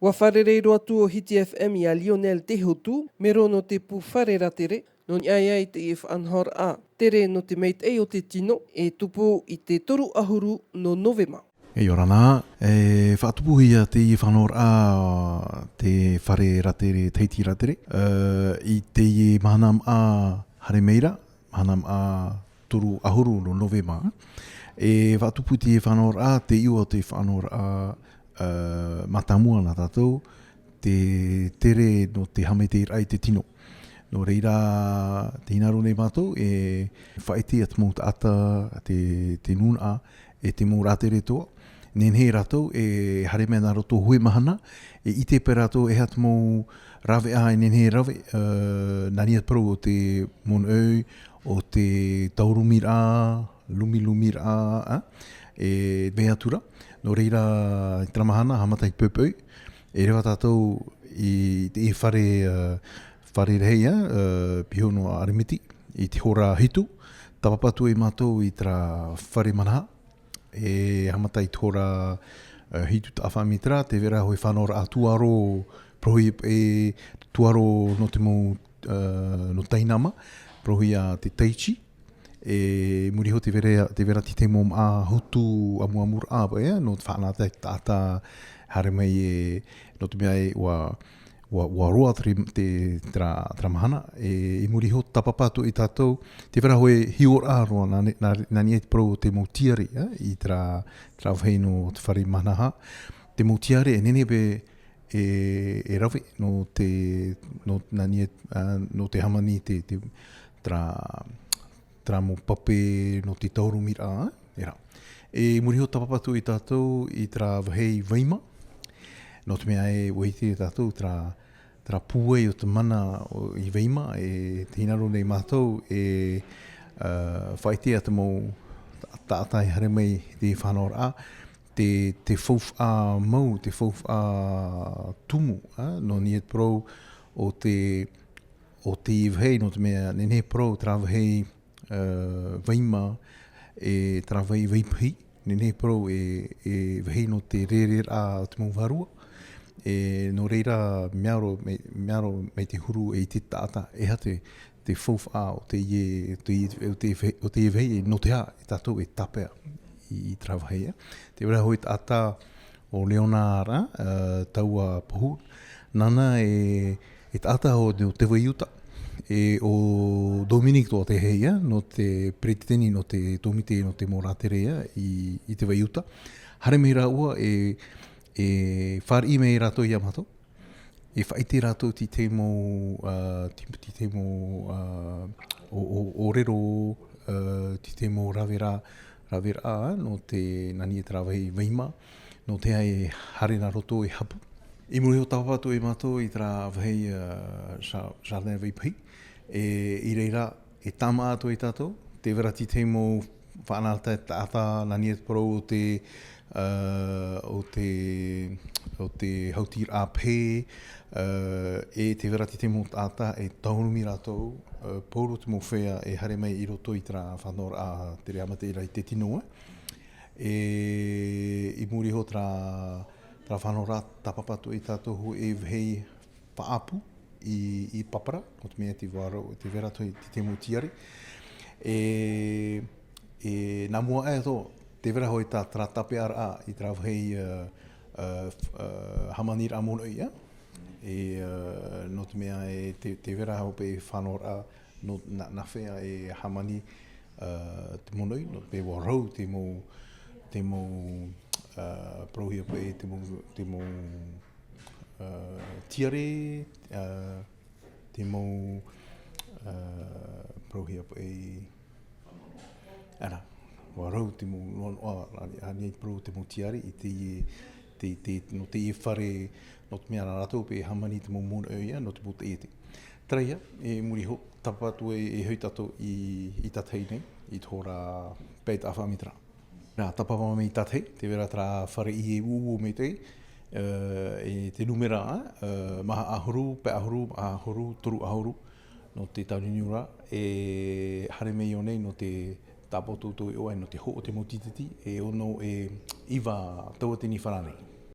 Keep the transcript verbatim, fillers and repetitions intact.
Ua fārerei roa atu ʻo Hiti F M iā Lionel Tehotu, mero nō te pū fare rātere, nō niʻa iho i teie faʻanahoraʻa tere nō te maitaʻi o te tino, e tupu i te toru ʻahuru nō Novema. E ora na, e faʻatupuhia teie faʻanahoraʻa te fare rātere, Tahiti rātere, e, i teie mahana maʻa haere mai ra, mahana maʻa toru ʻahuru nō Novema. E faʻatupu teie faʻanahoraʻa, te iʻoa o te faʻanahoraʻa, e, mātāmua nā tātou, te tere nō te haʻamaitaʻiraʻa i te tino. Nō reira, tē hinaʻaro nei mātou, e faʻaʻite atu mau taʻata, te, te nūnaʻa, e te mau rātere atoʻa. Nehenehe rātou, e haere mai nā roto hōʻē mahana, e ʻite paʻi rātou e aha te mau raveʻa e nehenehe e rave, e, nā niʻa i te parau o te monoʻi, o te taurumiraʻa, lumilumiraʻa, a, e mea atu ra. Nō reira, i terā mahana, haʻamata i te poʻipoʻi, e reva tātou i te fare, e, fare rahi, a, e, piha nō Aremiti, i te hora hitu, tāpapa atu ai mātou i terā fare manaha, e haʻamata i te hora, e, hitu taʻa faʻamitera, tē vai ra hōʻē faʻanahoraʻa tūʻaro, parauhia paʻi tūʻaro nō te mau, e, nō Tainama, parauhia te Tai Chi, e muri iho tē vai ra, tē vai ra te tahi mau māʻa hotu amuamuraʻa paʻi, e, nō te faʻanahoraʻa i te taʻata haere mai, e, nō te mea ē, ʻua, ʻua, ʻua roa te, te, terā, terā mahana, e, i muri iho tāpapa atu ai tātou, tē vai ra hōʻē hiʻoraʻa roa, nā, nā, nā niʻa i te parau o te mau tiare, e, i terā, terā vāhi nō te fare manaha. Te mau tiare, e nehenehe paʻi, e, e rave, nō te, nō, nā niʻa, a, nō te hāmani te, te, terā, terā mau pape nō te taurumiraʻa, e rā. E muri iho tāpapa atu ai tātou i terā vāhi vaima, nō te mea ē, ʻua ʻite tātou terā, terā pūai o te mana o, i vaima, e tē hinaʻaro nei mātou, e, a, faʻaʻite atu mau ta-, taʻata e haere mai i te faʻanahoraʻa, te, te faufaʻa mau, te faufaʻa tumu, a, nō niʻa i te parau o te, o te vāhi, nō te mea, nehenehe parau terā vāhi, e, vaima, e terā vāhi vaipahi, nehenehe parau e, e vāhi nō te rereraʻa o te mau vārua, e, nō reira, mea roa, mea, mea roa mai te huru e ʻite te taʻata, e aha te, te faufaʻa o teie, o teie, o teie vāhi, o teie vāhi, e nō te aha e tātou e tāpeʻa i, i terā vāhi, e. Tē vai ra hōʻē taʻata ʻo Leonard, e, Taua Pohu, nāna e, e taʻata ʻo, nō Te Vai Uta, e ʻo Dominic Toatehei, e, nō te peretiteni nō te tōmite nō te mau rātere, e, i, i Te Vai Uta. Haere mai rāua e, e fāriʻi mai rātou iā mātou. E faʻaʻite rātou i te mau, a, i te, i te mau, a, ʻō, ʻō, ʻōrero, a, i te mau raveraʻa, raveraʻa, nō te, nā niʻa i terā vāhi vaima, nō te aha e haere nā roto e hapu. I muri iho tāpapa atu ai mātou i terā vāhi, a, ja-, jardin vaipahi, e, i reira, e tāmā atu ai tātou, tē vai ra te tahi mau faʻanahoraʻa taʻata, nā niʻa i te parau o te, a, o te, o te hautiraʻa pehe, a, e tē vai ra te tahi mau taʻata e taurumi rātou, a, pauroa te mau feiā e haere mai i roto i terā faʻanahoraʻa tere haʻamaitaʻiraʻa i te tino, e. E, i muri iho terā, terā faʻanahoraʻa tāpapa atu ai tātou hōʻē vāhi faʻaʻapu i, i Papara, nō te mea tē vai ra, tē vai ra te, te mau tiare. E, e, nā mua aʻe atoʻa, tē vai ra hōʻē tā, terā tāpeʻaraʻa i terā vāhi, e, e, f-, e, hāmaniraʻa monoʻi, e. E, e, nō te mea e tē, tē vai ra hōʻē faʻanahoraʻa, nō, nā, nā hea e hāmani, e, te monoʻi, nō te mea ʻua rau te mau, te mau, e, parauhia paʻi te mau, te mau, e, tiare, e, te mau, e, parauhia paʻi, ʻaita, ʻua rau te mau noʻanoʻa, a, a, i te parau te mau tiare i te, te, te, nō teie fare, nō te mea nā rātou paʻi e hāmani te mau monoʻi, nō te mau taiete. Terā ia, i muri iho, tāpapa atu ai, e hoʻi tātou i, i Tātahi nei, i te hora pae taʻa faʻamitera. Nā, tāpapa mai i Tātahi, tē vai ra terā fare ʻie ʻūʻū maitaʻi, e, e te nūmera, e, maha ʻahuru, pae ʻahuru, maha ʻahuru, toru ʻahuru, nō te tauniuniuraʻa, e haere mai iho nei nō te tāpaʻo toutou iʻoa, nō te hoʻo o te mau tīteti, e ono e iva tauatini farāni.